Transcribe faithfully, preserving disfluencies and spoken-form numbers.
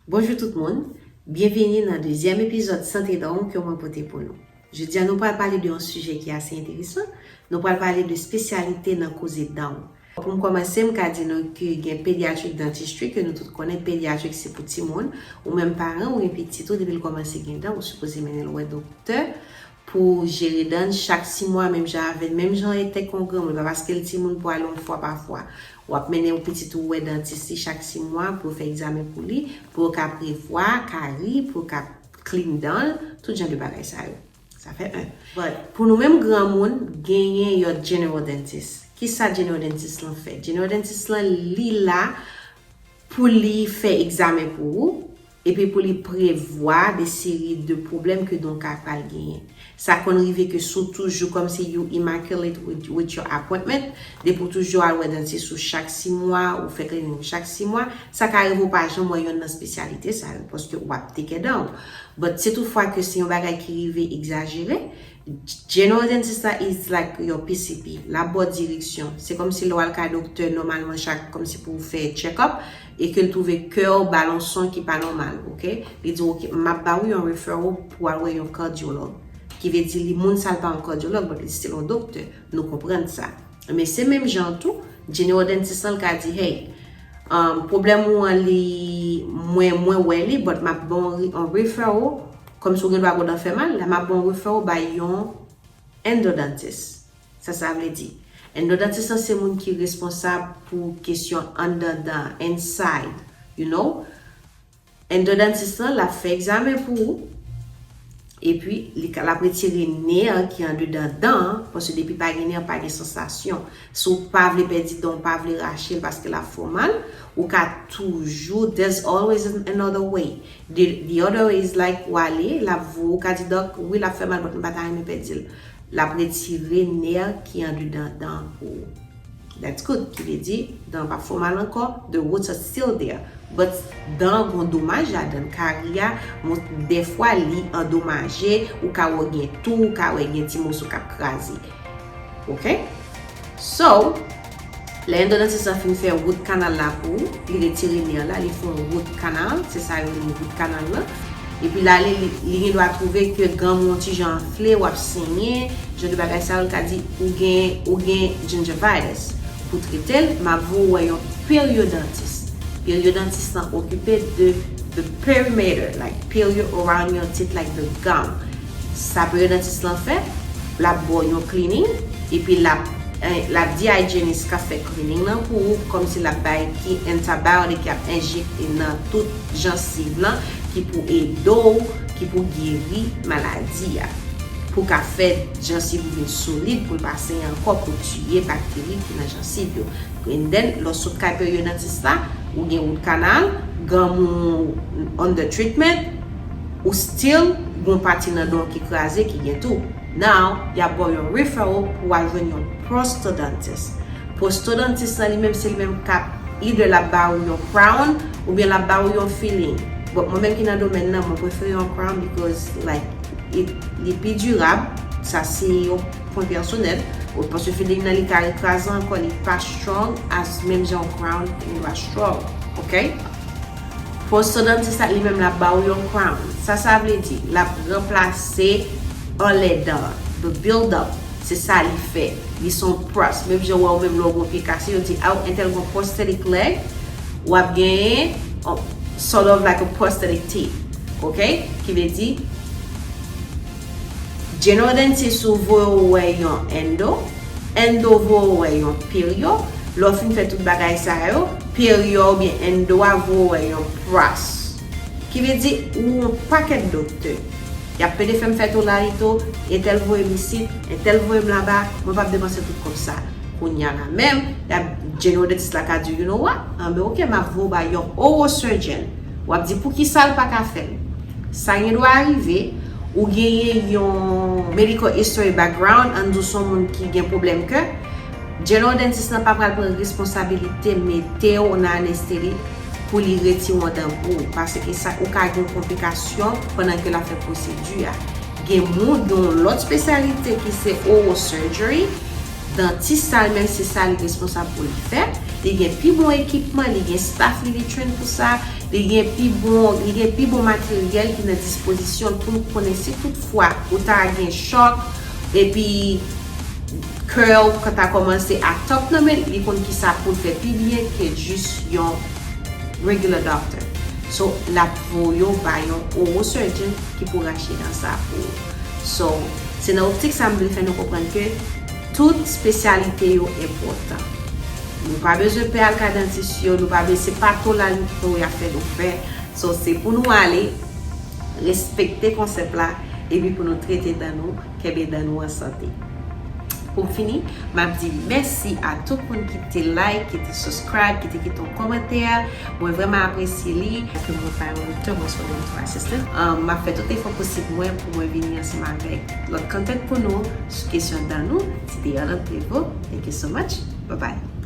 Bonjou tout moun, byenvini nan dezyèm epizòd Sante Dan w ke mwen pote pou nou. Jodi a nou pral pale de yon sijè ki ase enteresan. Nou pral pale de espesyalite nan koze dan w. Pou m kòmanse, m ka di nou ke gen pediatric dentistry, ke nou tout konnen pediatric se pou timoun. Ou menm paran, ou gen pitit ou, depi l kòmanse gen dan, ou sipoze mennen l wè doktè pou jere dan l chak sis mwa, menm jan avè, menm jan e tankou yon granmoun. Pa paske l timoun pou al yon fwa pa fwa. W ap mennen yon pitit ou wè dantis li chak sis mwa pou yo fè egzamen pou li, pou yo ka prevwa kari, pou yo ka clean dan l, tout jan de bagay sa yo. Sa fè en. But pou nou menm granmoun, genyen yon general dentist. Kisa general dentist lan fè? General dentist lan, li la pou li fè egzamen pou ou, epi pou li prevwa de seri de pwoblèm ke dan w ka pral genyen. Sa konn rive ke si w toujou kòmsi you immaculate with, with your appointment, depi w toujou al wè dantis ou chak sis mwa, ou fè cleaning ou chak sis mwa, sa ka rive w pa janm wè yonn nan espesyalite sa yo, paske w ap teke dan w. But si toutfwa ke se yon bagay ki rive egzajere, general dentist la is like your P C P. L ap ba w direksyon. Se kòmsi lè w al kay doktè nòmalman chak, kòmsi pou w fè check-up, e ke l twouve kè w ba l yon son ki pa nòmal, oke? Li di w, oke, m ap ba w yon referral pou w al wè yon cardiolog. Ki vle di li, moun sa l pa yon cardiolog, but li still yon doktè. Nou konprann sa. Men se menm jan tou, general dentist lan l ka di, hey, um, pwoblèm ou an li, mwen, mwen wè li, but m ap ba w yon referral, kòmsi w gen dwa gen dan fè mal, la m ap ba w referral bay yon endodontist. Sa sa vle di? Endodontist lan se moun ki responsab pou kesyon anndan dan, inside, you know? Endodontist lan, l ap fè egzamen pou ou. Epi, li ka, l ap retire nè ki andedan dan an, paske depi pa gen nè, pa gen sansasyon. Si w pa vle pèdi dan w, w pa vle rache l paske l ap fè w mal, ou ka toujou, there's always an- another way. The, the other way is like, w ale, l ap voye, ou ka di, dòk, wi, l ap fè mal, but m pa ta renmen pèdi l. L ap retire nè ki andedan dan an pou ou. That's good. Ki vle di, dan an p ap fè w mal ankò, the roots are still there. But dan an gon domaj ladan l, kari a, dèfwa li andomaje, ou ka wè w gen tou, ou ka wè gen ti moso k ap kraze. Oke? So, lè endodontist lan fin fè wout kanal la pou ou, li retire nè la, li fè yon wout kanal, se sa yo rele wout kanal la. Epi la, li, li, li gen dwa twouve ke granm ou yon ti jan anfle, w ap senyen, jan de bagay sa yo, l ka di ou gen, ou gen gingivitis. Pou trete l, m ap voye w wè yon peryodantis. Peryodantis lan okipe de the perimeter, like, perio around your teeth, like the gum. Sa peryodantis lan fè, l ap ba w yon cleaning, epi l ap, eh, l ap di hygienist k ap fè cleaning lan pou ou, kòmsi l ap bay ki antibiotic y ap enjekte nan tout jansiv lan, ki pou ede w, ki pou geri maladi a. Pou ka fè jansiv ou vin solid, pou l pa senyen ankò, pou tiye bakteri ki nan jansiv yo. And then, lè w sot kay peryodantis la, ou gen wout kanal, granm ou under treatment, ou still gon pati nan dan w ki kraze, ki gen tou. Now, y ap ba w yon referral pou w al jwenn yon prosthodontist. Prosthodontist lan li menm, se li menm k ap either l ap ba ou yon crown oubyen l ap ba ou yon filling. But mwen menm ki nan domèn nan, mwen prefere yon crown because, like, it, li pi dirab. Sa se yon pwen pèsonèl. Paske filling nan li ka rekraze ankò, li pa strong as menm jan yon crown li dwa strong. Oke? Prosthodontist la li menm l ap ba ou yon crown. Sa sa vle di? L ap ranplase anlè dan an. The build up. Se sa li fè. Li se yon pros. Menm jan w wè ou menm lè w gen yon pye kase, yo di, aw, entèl gen yon prosthetic leg, w ap genyen, oh, sort of like a prosthetic teeth. Oke? Ki vle di, general dentist ou voye w wè yon endo, endo voye w wè yon perio, lè w fin fè tout bagay sa yo, perio oubyen endo a voye w wè yon pros. Ki vle di, ou yon pakèt doktè. Y ap pede fè m fè tolalito, entèl voye m isit, entèl voye m laba, mwen p ap depanse tout kòb sa. Kounye a la menm, y ap, general dentist la ka di, you know what? Anben, oke, m ap voye w bay yon oral surgeon. W ap di, poukisa l pa ka fè l? Sa gen dwa rive, ou genyen yon medical history background, ann di w se yon moun ki gen pwoblèm kè, general dentist lan pa pral pran responsabilite mete w nan anestezi pou li retire yon dan pou ou, paske sa ou ka gen yon konplikasyon pandan ke l ap fè pwosedi a. Gen moun, gen yon lòt espesyalite ki se oral surgery, dantis sa li menm se sa li responsab pou li fè, Li gen pi bon ekipman, li gen staff li, li train pou sa, li gen pi bon, li gen pi bon materyèl ki nan dispozisyon l pou l konnen si toutfwa ou ta gen chòk, epi kè w ka ta kòmanse ak top nan men l, li konn kisa pou l fè pi byen ke jis yon regular doctor. So, l ap voye w ba yon oral surgeon ki pou rache dan sa pou ou. So, se nan optik sa m vle fè nou konprann ke tout espesyalite yo enpòtan. Nou pa bezwen pè al ka dantis yo, nou pa bezwen, se pa tolalite pou y ap fè nou fè. So, se pou nou ale, respekte konsèp la, epi pou nou trete dan nou, kenbe dan nou an sante. Pou m fini, m ap di mèsi a tout moun ki te like, ki te subscribe, ki te kite yon kòmantè. Mwen vrèman apresye li. Ke mwen pa yon doktè, mwen se yon dental assistant. Um, m ap fè tout efò posib mwen pou mwen vini ansanm avèk lòt content pou nou sou kesyon dan nou. Se te Yolande Prévost. Thank you so much. Bye bye.